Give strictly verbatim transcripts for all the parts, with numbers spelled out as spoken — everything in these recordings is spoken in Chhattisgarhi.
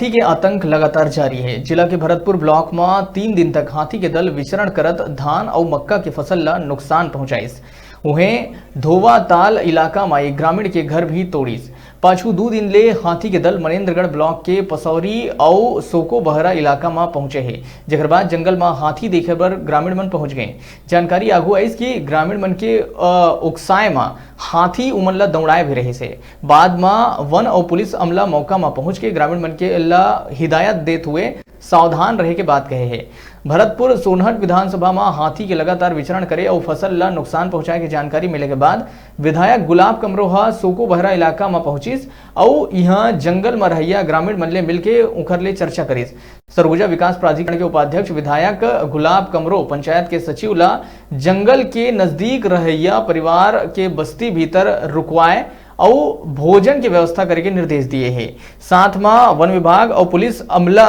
हाथी के आतंक लगातार जारी हे। जिला के भरतपुर ब्लॉक म तीन दिन तक हाथी के दल विचरण करत धान अउ मक्का के फसल ल नुकसान पहुंचाइस। उहें, धोवाताल इलाका म एक ग्रामीण के घर भी तोड़िस। पाछू दू दिन ले हाथी के दल मनेन्द्रगढ़ ब्लॉक के पसौरी अउ सोको बहरा इलाका म पहुंचे हे, जेकर बाद जंगल म हाथी देखे बर ग्रामीण मन पहुंच गए। जानकारी आगू आइस कि ग्रामीण मन के, अ, उकसाए म हाथी उमन ल दौड़ाए भी रहिस हे। बाद म वन अउ पुलिस अमला मौका म पहुंच के ग्रामीण मन के ल हिदायत देत हुए सावधान रहे के बात कहे हे। भरतपुर सोनहट विधानसभा म हाथी के लगातार विचरण करे अउ फसल ल नुकसान पहुंचाए के जानकारी मिले के बाद विधायक गुलाब कमरो ह सोको बहरा इलाका म पहुंचिस अउ इहां जंगल म रहइया ग्रामीण मन ले मिलके उंखर ले चर्चा करिस। सरगुजा विकास प्राधिकरण के उपाध्यक्ष विधायक गुलाब कमरो पंचायत के सचिव ला जंगल के नजदीक रहइया परिवार के बस्ती भीतर रुकवाए अउ भोजन के व्यवस्था करे के निर्देश दिए हे। साथ म वन विभाग अउ पुलिस अमला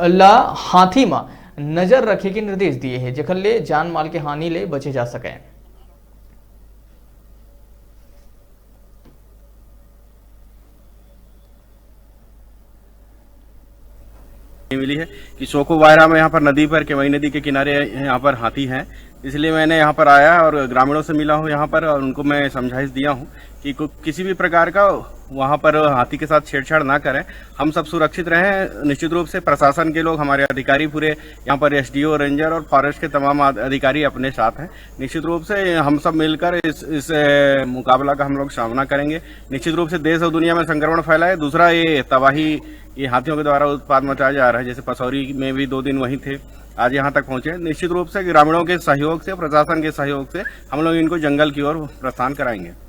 ला हाथी म नजर रखे के निर्देश दिए हे, जेकर ले जान माल के हानि ले बचे जा सके। मिली है कि सोको वायरा में यहाँ पर नदी पर, केवई नदी के किनारे यहाँ पर हाथी हैं, इसलिए मैंने यहाँ पर आया और ग्रामीणों से मिला हूँ यहाँ पर, और उनको मैं समझाइश दिया हूँ कि को-, किसी भी प्रकार का वहाँ पर हाथी के साथ छेड़छाड़ ना करें। हम सब सुरक्षित रहें। निश्चित रूप से प्रशासन के लोग, हमारे अधिकारी पूरे यहाँ पर, एसडीओ, रेंजर और फॉरेस्ट के तमाम आद-, अधिकारी अपने साथ हैं। निश्चित रूप से हम सब मिलकर इस, इस, अ, मुकाबला का हम लोग सामना करेंगे। निश्चित रूप से देश और दुनिया में संक्रमण फैला है। दूसरा, ये तबाही, ये हाथियों के द्वारा उत्पात मचाया जा रहा है। जैसे पसौरी में भी दो दिन वहीं थे, आज यहाँ तक पहुँचे। निश्चित रूप से ग्रामीणों के सहयोग से, प्रशासन के सहयोग से हम लोग इनको जंगल की ओर प्रस्थान कराएंगे।